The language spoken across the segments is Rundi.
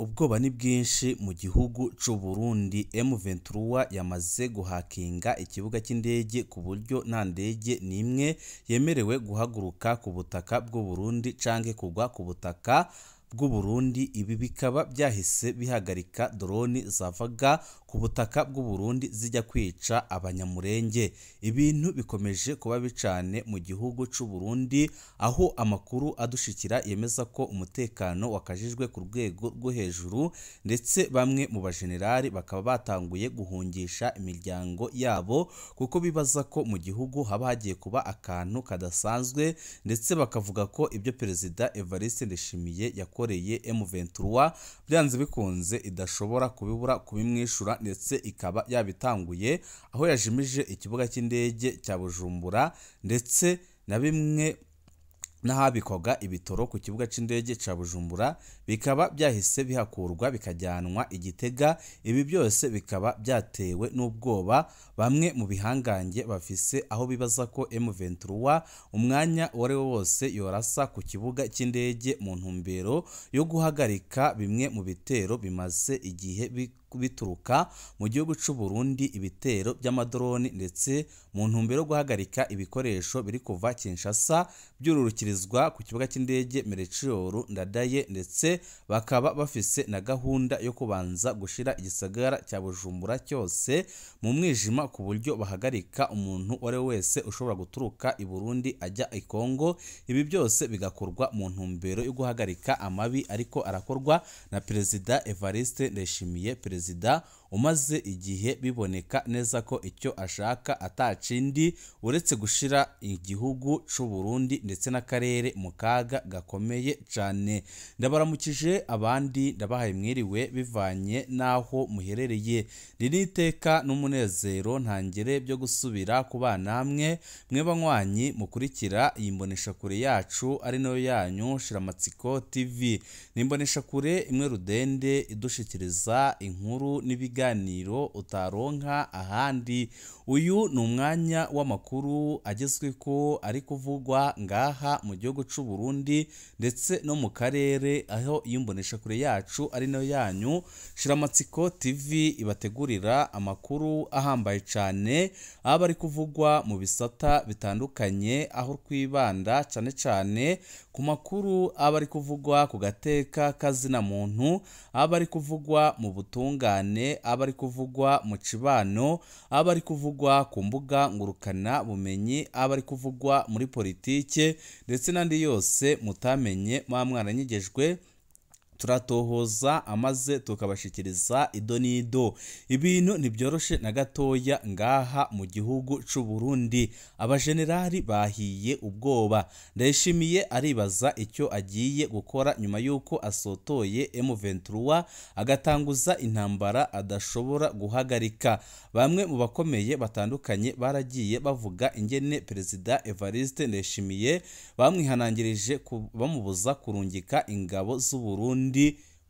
Ubwoba ni bwinshi mu gihugu c'u Burundi. M23 yamaze guhakinga ikibuga cy'indege ku buryo nta ndege n'imwe yemerewe guhaguruka ku butaka bw'u Burundi canke kugwa ku butaka bw'u Burundi. Ibi bikaba byahise bihagarika droni zavaga ku butaka bw'u Burundi zijya kwica abanyamurenge. Ibintu bikomeje kuba bicane mu gihugu c'u Burundi, aho amakuru adushikira yemeza ko umutekano wakajijwe ku rwego rwo hejuru, ndetse bamwe mu bajenerali bakaba batanguye guhungisha imiryango yabo kuko bibaza ko mu gihugu haba hagiye kuba akantu kadasanzwe, ndetse bakavuga ko ibyo Perezida Evariste Ndayishimiye yakoreye M23 byanze bikunze idashobora kubibura kubimwishura, ndetse ikaba yabitanguye aho yajimije ikibuga cy'indege cya Bujumbura ndetse na bimwe n'ahabikwaga ibitoro ku kibuga cy'indege cya Bujumbura bikaba byahise bihakurwa bikajyanwa i Gitega. Ibi byose bikaba byatewe n'ubwoba bamwe mu bihangange bafise, aho bibaza ko M23 umwanya uwo ari wo wose yorasa ku kibuga cy'indege mu ntumbero yo guhagarika bimwe mu bitero bimaze igihe bituruka mu gihugu c'u Burundi, ibitero by'amadroni, ndetse mu ntumbero yo guhagarika ibikoresho biri kuva Kinshasa byururukirizwa ku kibuga cy'indege Melchior Ndadaye, ndetse bakaba bafise na gahunda yo kubanza gushira igisagara cya Bujumbura cyose mu mwijima ku buryo bahagarika umuntu uwo ari we wese ushobora guturuka i Burundi ajya i Kongo. Ibi byose bigakorwa mu ntumbero yo guhagarika amabi ariko arakorwa na Perezida Evariste Ndayishimiye, Perezida umaze igihe biboneka neza ko icyo ashaka atacindi uretse gushira igihugu c'u Burundi ndetse n'akarere mu kaga gakomeye cane. Ndabaramukije abandi ndabahaye mwiriwe bivanye naho muherereye. Riri iteka n'umunezero ntangere byo gusubira ku namwe mwe banywanyi mukurikira iyi mboneshakure yacu ari nayo yanyu Shiramatsiko TV. Ni imboneshakure imwe rudende idushikiriza inkuru n'ibiganiro utaronka ahandi. Uyu ni umwanya w'amakuru agezweko ari kuvugwa ngaha mu gihugu c'u Burundi ndetse no mu karere, aho iyi mboneshakure yacu ari nayo yanyu Shiramatsiko TV ibategurira amakuru ahambaye cane aba ari kuvugwa mu bisata bitandukanye, aho twibanda cane cane ku makuru aba ari kuvugwa ku gateka kazina muntu, aba ari kuvugwa mu butungane, aba ari kuvugwa mu cibano, aba ari kuvugwa ku mbuga ngurukana bumenyi, aba ari kuvugwa muri politike ndetse n'andi yose mutamenye mwa mwaranyigejwe. Turatohoza amaze tukabashikiriza ido n'ido. Ibintu ntibyoroshe na gatoya ngaha mu gihugu c'u Burundi. Abajenerali bahiye ubwoba. Ndayishimiye aribaza icyo agiye gukora nyuma y'uko asotoye M23 agatanguza intambara adashobora guhagarika. Bamwe mu bakomeye batandukanye baragiye bavuga ingene Perezida Evariste Ndayishimiye bamwihanangirije bamubuza kurungika ingabo z'u Burundi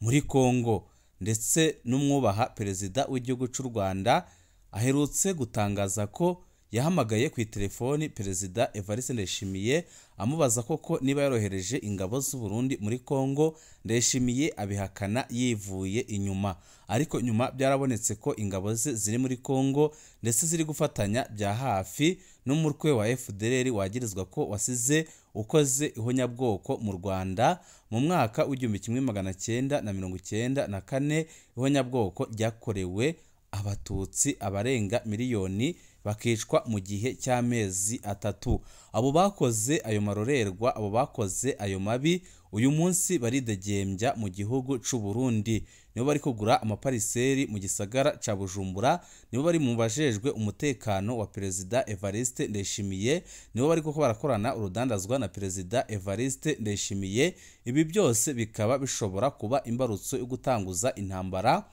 muri Kongo, ndetse n'umwubaha Perezida w'igihugu c'u Rwanda aherutse gutangaza ko yahamagaye ku telefoni Perezida Evariste Ndayishimiye amubaza koko niba yarohereje ingabo z'u Burundi muri Kongo. Ndayishimiye abihakana yivuye inyuma, ariko nyuma byarabonetse ko ingabo ze ziri muri Kongo ndetse ziri gufatanya bya hafi n'umutwe wa FDLR wagirizwa ko wasize ukoze ihonyabwoko mu Rwanda mu mwaka w'1994, ihonyabwoko ryakorewe abatutsi abarenga miliyoni bakicwa mu gihe cy'amezi 3. Abo bakoze ayo marorerwa, abo bakoze ayo mabi uyu munsi baridegembya mu gihugu c'u Burundi. Nibo bari kugura amapariseri mu gisagara ca Bujumbura, nibo bari mu bajejwe umutekano wa Perezida Evariste Ndayishimiye, nibo bari kuko barakorana urudandazwa na Perezida Evariste Ndayishimiye. Ibi byose bikaba bishobora kuba imbarutso yo gutanguza intambara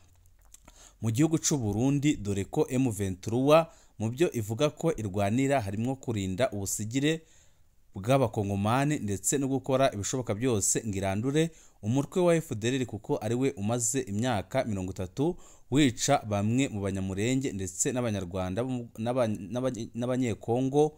mu gihugu c'u Burundi, dore ko M23 mu byo ivuga ko irwanira harimo kurinda ubusigire bw'abakongomani ndetse no gukora ibishoboka byose ngo irandure umutwe wa FDLR, kuko ari we umaze imyaka 30 wica bamwe mu banyamurenge ndetse n'abanyarwanda n'abanyekongo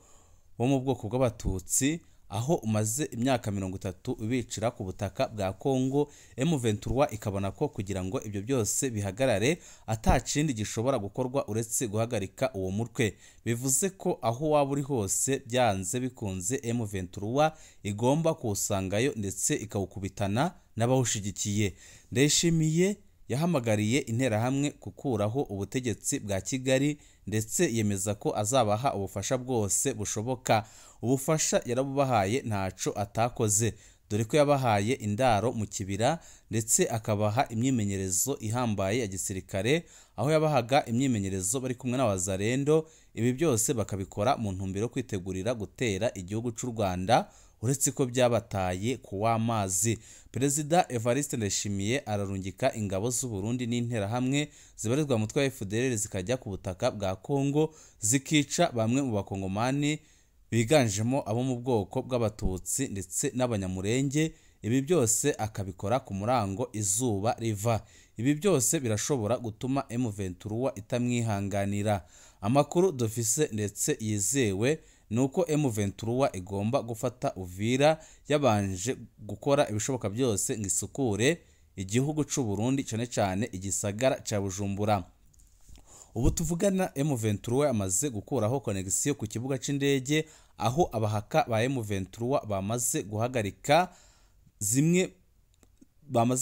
bo mu bwoko bw'abatutsi. aho umaze imyaka 30 ubicira ku butaka bwa Kongo. M23 ikabona ko kugira ngo ibyo byose bihagarare atacindi gishobora gukorwa uretse guhagarika uwo mutwe. Bivuze ko aho waba uri hose byanze bikunze M23 igomba kuwusangayo ndetse ikawukubitana n'abawushigikiye. Ndayishimiye yahamagariye interahamwe gukuraho ubutegetsi bwa Kigali ndetse yemeza ko azabaha ubufasha bwose bushoboka. Ubufasha yarabubahaye ntaco atakoze, dore ko yabahaye indaro mu kibira ndetse akabaha imyimenyerezo ihambaye ya gisirikare, aho yabahaga imyimenyerezo bari kumwe n'abazarendo. Ibi byose bakabikora mu ntumbero yo kwitegurira gutera igihugu cy'u Rwanda, uretse ko byabataye ku w'amazi. Perezida Evariste Ndayishimiye ararungika ingabo z'u Burundi n'interahamwe zibarizwa mu mutwe wa FDLR zikajya ku butaka bwa Kongo zikica bamwe mu bakongomani biganjemo abo mu bwoko bw'abatutsi ndetse n'abanyamurenge. Ibi byose akabikora ku murango izuba riva. Ibi byose birashobora gutuma M23 itamwihanganira. Amakuru dufise ndetse yizewe nuko M23 igomba gufata Uvira yabanje gukora ibishoboka byose ngo isukure igihugu cy'u Burundi, cyane cyane igisagara ca Bujumbura. Ubu tuvugana M23 amaze gukuraho connexion ku kibuga c'indege, aho abahaka ba M23 bamaze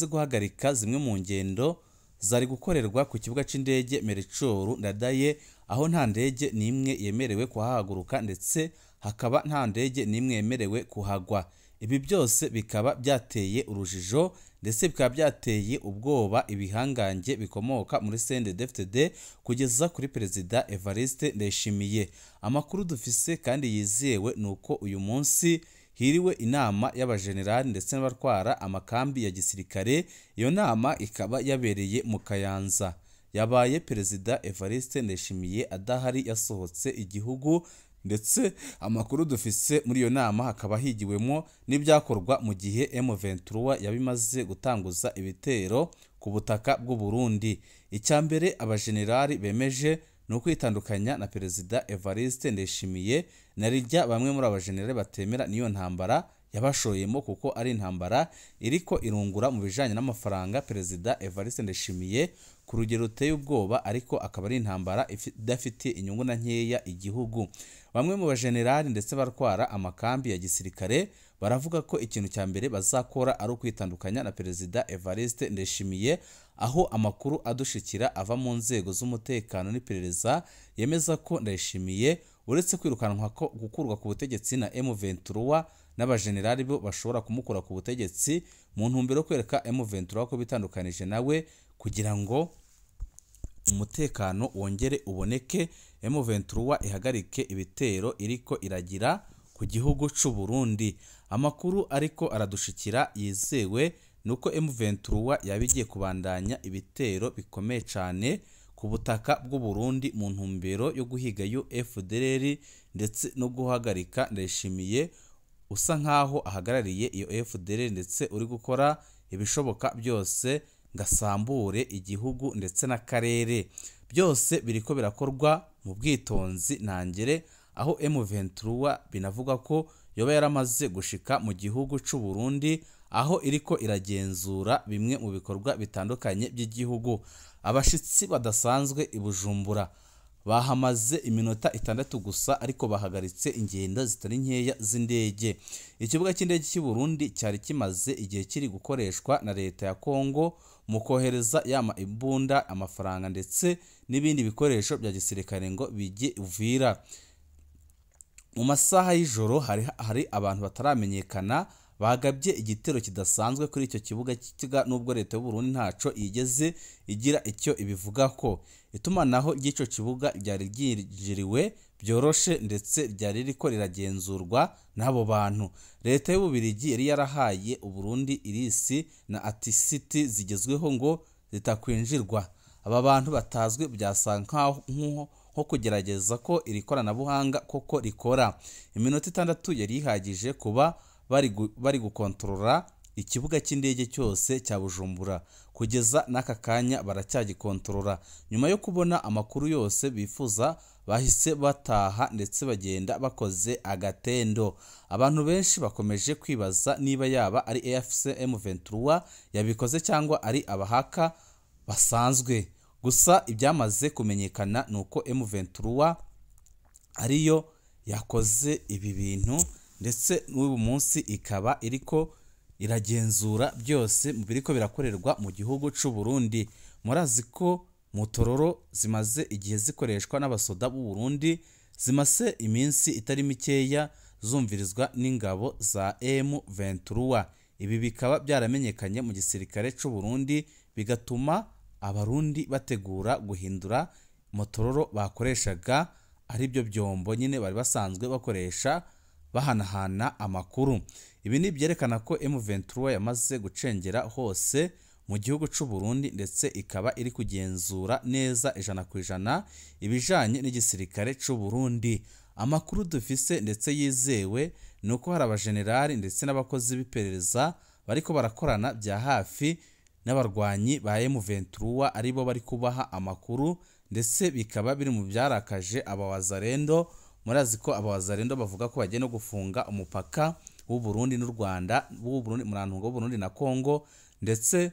guhagarika zimwe mu ngendo zari gukorerwa ku kibuga c'indege Melchior Ndadaye, aho nta ndege n'imwe yemerewe kuhahaguruka ndetse hakaba nta ndege n'imwe yemerewe kuhagwa. Ibi byose bikaba byateye urujijo ndetse bikaba byateye ubwoba ibihangange bikomoka muri CNDD-FDD kugeza kuri Perezida Evariste Ndayishimiye. Amakuru dufise kandi yizewe nuko uyu munsi hiriwe inama y'abajenerali ndetse n'abatwara amakambi ya gisirikare. Iyo nama ikaba yabereye mu Kayanza. Yabaye Perezida Evariste Ndayishimiye adahari, yasohotse igihugu, ndetse amakuru dufise muri iyo nama hakaba higiwemo n'ibyakorwa mu gihe M23 yabimaze gutanguza ibitero ku butaka bw'u Burundi. Icya mbere abajenerali bemeje ni ukwitandukanya na Perezida Evariste Ndayishimiye na rijya bamwe muri abajenerali batemera niyo ntambara yabashoyemo, kuko ari intambara iriko irungura mu bijanye n'amafaranga Perezida Evariste Ndayishimiye ku rugero ruteye ubwoba, ariko akaba ari intambara idafite inyungu na nkeya igihugu. Bamwe mu bajenerali ndetse barwara amakambi ya gisirikare baravuga ko ikintu cya mbere bazakora ari ukwitandukanya na Perezida Evariste Ndayishimiye, aho amakuru adushikira ava mu nzego z'umutekano n'iperereza yemeza ko Ndayishimiye uretse kwirukanwa ko gukurwa ku butegetsi na M23 n'abajenerali bo bashobora kumukura ku butegetsi mu ntumbero yo kwereka M23 ko bitandukanije nawe kugira ngo umutekano wongere uboneke, M23 ihagarike ibitero iriko iragira ku gihugu cy'u Burundi. Amakuru ariko aradushikira yizewe nuko M23 yabigiye kubandanya ibitero bikomeye cyane ku butaka bw'u Burundi mu ntumbero yo guhiga FDLR ndetse no guhagarika Ndayishimiye usa nkaho ahagarariye iyo FDLR ndetse uri gukora ibishoboka byose ngasambure igihugu ndetse n'akarere. Byose biriko birakorwa mu bwitonzi ntangere, aho M23 binavuga ko yoba yaramaze gushika mu gihugu cy'u Burundi, aho iriko iragenzura bimwe mu bikorwa bitandukanye by'igihugu. Abashitsi badasanzwe i Bujumbura bahamaze iminota 6 gusa, ariko bahagaritse ingendo zitari nkeya z'indege. Ikibuga cy'indege cy'i Burundi cyari kimaze igihe kiri gukoreshwa na leta ya Kongo mu kohereza yama imbunda, amafaranga ndetse n'ibindi bikoresho bya gisirikare ngo bijye Uvira. Mu masaha y'ijoro hari abantu bataramenyekana bagabye igitero kidasanzwe kuri icyo kibuga cy'ikiga, nubwo leta y'u Burundi ntaco yigeze igira icyo ibivuga ko. Itumanaho ry'icyo kibuga ryari ryinjiriwe byoroshe ndetse ryari riko riragenzurwa n'abo bantu. Leta y'Ububirigi yari yarahaye u Burundi irisi na atisiti zigezweho ngo zitakwinjirwa. Aba bantu batazwi byasa nkaho nko kugerageza ko iri koranabuhanga koko rikora. Iminota 6 yari ihagije kuba bari gukontorora ikibuga cy'indege cyose cya Bujumbura. Kugeza n'aka kanya baracyagikontorora. Nyuma yo kubona amakuru yose bifuza, bahise bataha ndetse bagenda bakoze agatendo. Abantu benshi bakomeje kwibaza niba yaba ari AFC M23 yabikoze cyangwa ari abahaka basanzwe. Gusa ibyamaze kumenyekana ni uko M23 ariyo yakoze ibi bintu, ndetse n'uyu munsi ikaba iriko iragenzura byose mu biriko birakorerwa mu gihugu c'u Burundi. Murazi ko motororo zimaze igihe zikoreshwa n'abasoda b'u Burundi, zimaze iminsi itari mikeya zumvirizwa n'ingabo za M23. Ibi bikaba byaramenyekanye mu gisirikare c'u Burundi, bigatuma abarundi bategura guhindura motororo bakoreshaga, ari byo byombo nyine bari basanzwe bakoresha bahanahana amakuru. Ibi ni byerekana ko M23 yamaze gucengera hose mu gihugu c'u Burundi, ndetse ikaba iri kugenzura neza 100% ibijanye n'igisirikare c'u Burundi. Amakuru dufise ndetse yizewe ni uko hari abajenerali ndetse n'abakozi b'iperereza bariko barakorana bya hafi n'abarwanyi ba M23, aribo bari kubaha amakuru, ndetse bikaba biri mu byarakaje abawazarendo. Murazi ko abawazarendo bavuga ko bagiye no gufunga umupaka w'u Burundi n'u Rwanda, w'u Burundi murantungo w'u Burundi na Kongo, ndetse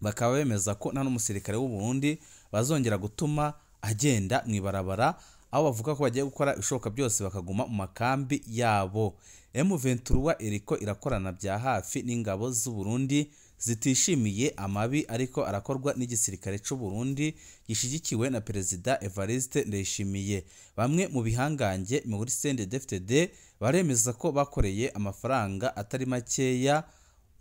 bakaba bemeza ko nta n'umusirikare w'u Burundi bazongera gutuma agenda mu ibarabara, aho bavuga ko bagiye gukora ibishoboka byose bakaguma mu makambi yabo. M23 iriko irakorana bya hafi n'ingabo z'u Burundi zitishimiye amabi ariko arakorwa n'igisirikare c'u Burundi gishigikiwe na Perezida Evariste Ndayishimiye. Bamwe mu bihangange muri CNDD-FDD baremeza ko bakoreye amafaranga atari makeya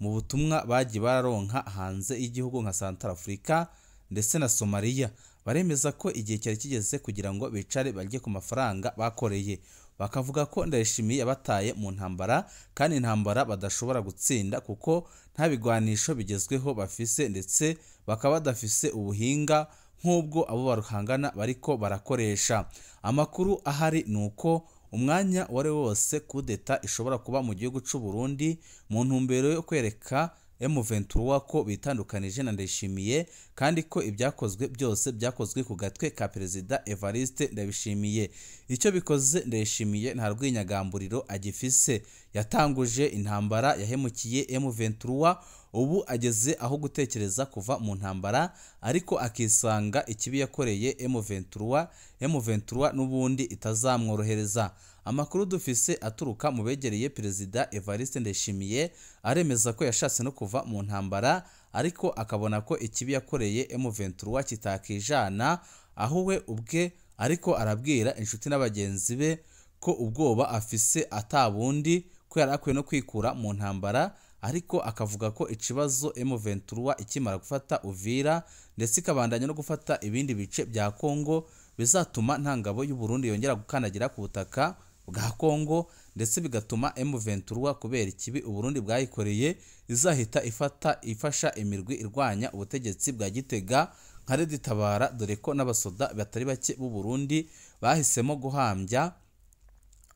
mu butumwa bagiye bararonka hanze y'igihugu nka Centrafrica ndetse na Somalia. Baremeza ko igihe cyari kigeze kugira ngo bicare barye ku mafaranga bakoreye. Bakavuga ko Ndayishimiye yabataye mu ntambara, kandi intambara badashobora gutsinda kuko nta bigwanisho bigezweho bafise, ndetse bakaba badafise ubuhinga nk'ubwo abo baruhangana bariko barakoresha. Amakuru ahari ni uko umwanya wari wose kudeta ishobora kuba mu gihugu c'u Burundi mu ntumbero yo kwereka M23 ko bitandukanije na Ndayishimiye, kandi ko ibyakozwe byose byakozwe ku gatwe ka Perezida Evariste Ndayishimiye. Icyo bikoze, Ndayishimiye nta rwinyagamburiro agifise. Yatanguje intambara yahemukiye M23, ubu ageze aho gutekereza kuva mu ntambara, ariko akisanga ikibi yakoreye M23, M23 n'ubundi itazamworohereza. Amakuru dufise aturuka mu begereye Perezida Evariste Ndayishimiye aremeza ko yashatse no kuva mu ntambara, ariko akabona ko ikibi yakoreye M23 kitakijana, aho we ubwe ariko arabwira inshuti n'abagenzi be ko ubwoba afise atabundi, ko yari akwiye no kwikura mu ntambara, ariko akavuga ko ikibazo M23 ikimara gufata Uvira ndetse ikabandanya no gufata ibindi bice bya Kongo bizatuma nta ngabo y'u Burundi yongera gukandagira ku butaka bwa Kongo, ndetse bigatuma M23 kubera ikibi u Burundi bwayikoreye izahita ifata ifasha imirwi irwanya ubutegetsi bwa Gitega nka Red Tabara, dore ko n'abasoda batari bake b'u Burundi bahisemo guhambya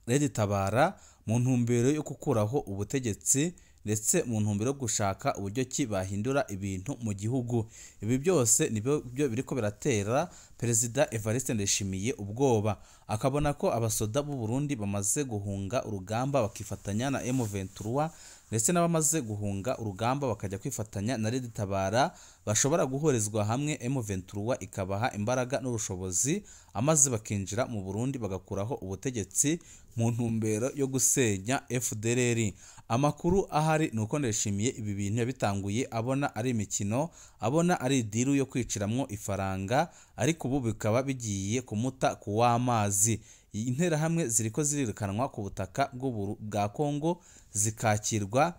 Red Tabara mu ntumbero yo gukuraho ubutegetsi ndetse mu ntumbero yo gushaka uburyo ki bahindura ibintu mu gihugu. Ibi byose nibyo biriko biratera Perezida Evariste Ndayishimiye ubwoba, akabona ko abasoda b'u Burundi bamaze guhunga urugamba bakifatanya na M23, ndetse n'abamaze guhunga urugamba bakajya kwifatanya na Red Tabara bashobora guhurizwa hamwe, M23 ikabaha imbaraga n'ubushobozi, amaze bakinjira mu Burundi bagakuraho ubutegetsi mu ntumbero yo gusenya FDLR. Amakuru ahari ni uko Ndayishimiye ibi bintu yabitanguye abona ari imikino, abona ari idiru yo kwiciramwo ifaranga, ariko ubu bikaba bigiye kumuta ku w'amazi. Interahamwe ziriko zirirukanwa ku butaka bwa Kongo zikakirwa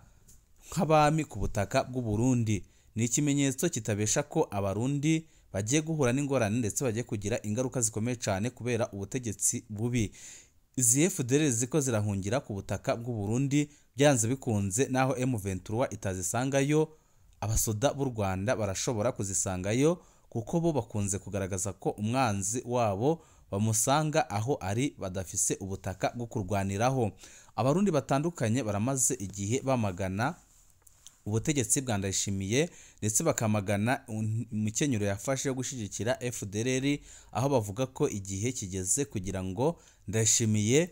nk'abami ku butaka bw'u Burundi. Ni ikimenyetso kitabesha ko abarundi bagiye guhura n'ingorane ndetse bagiye kugira ingaruka zikomeye cyane kubera ubutegetsi bubi. Izi FDLR ziko zirahungira ku butaka bw'u Burundi byanze bikunze, naho M23 itazisangayo, abasoda b'u Rwanda barashobora kuzisangayo, kuko bo bakunze kugaragaza ko umwanzi wabo bamusanga aho ari badafise ubutaka bwo kurwaniraho. Abarundi batandukanye baramaze igihe bamagana ubutegetsi bwa Ndayishimiye, ndetse bakamagana imikenyero yafashe yo gushyigikira FDLR, aho bavuga ko igihe kigeze kugira ngo Ndayishimiye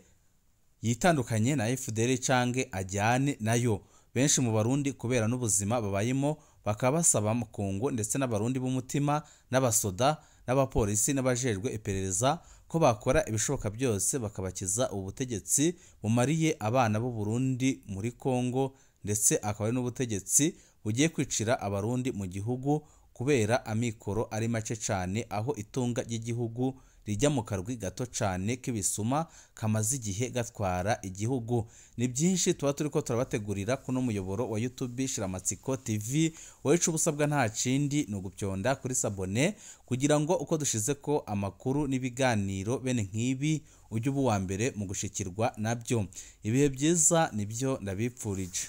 yitandukanye na FDLR canke ajyane nayo. Benshi mu Barundi kubera n'ubuzima babayemo bakaba basaba Makungu ndetse n'Abarundi b'umutima n'abasoda n'abapolisi n'abajejwe iperereza ko bakora ibishoboka byose bakabakiza ubu butegetsi bumariye abana b'u Burundi muri Kongo, ndetse akaba ari n'ubutegetsi bugiye kwicira Abarundi mu gihugu kubera amikoro ari make cane, aho itunga ry'igihugu rijya mu karwi gato cane k'ibisuma kamaze igihe gatwara igihugu. Ni byinshi tuba turiko turabategurira kuno muyoboro wa YouTube Shiramatsiko TV. Wowe ico ubusabwa nta kindi ni ugupyonda kuri sabone kugira ngo uko dushize ko amakuru n'ibiganiro bene nk'ibi ujye uba uwa mbere mu gushikirwa nabyo. Ibihe byiza nibyo ndabipfurije.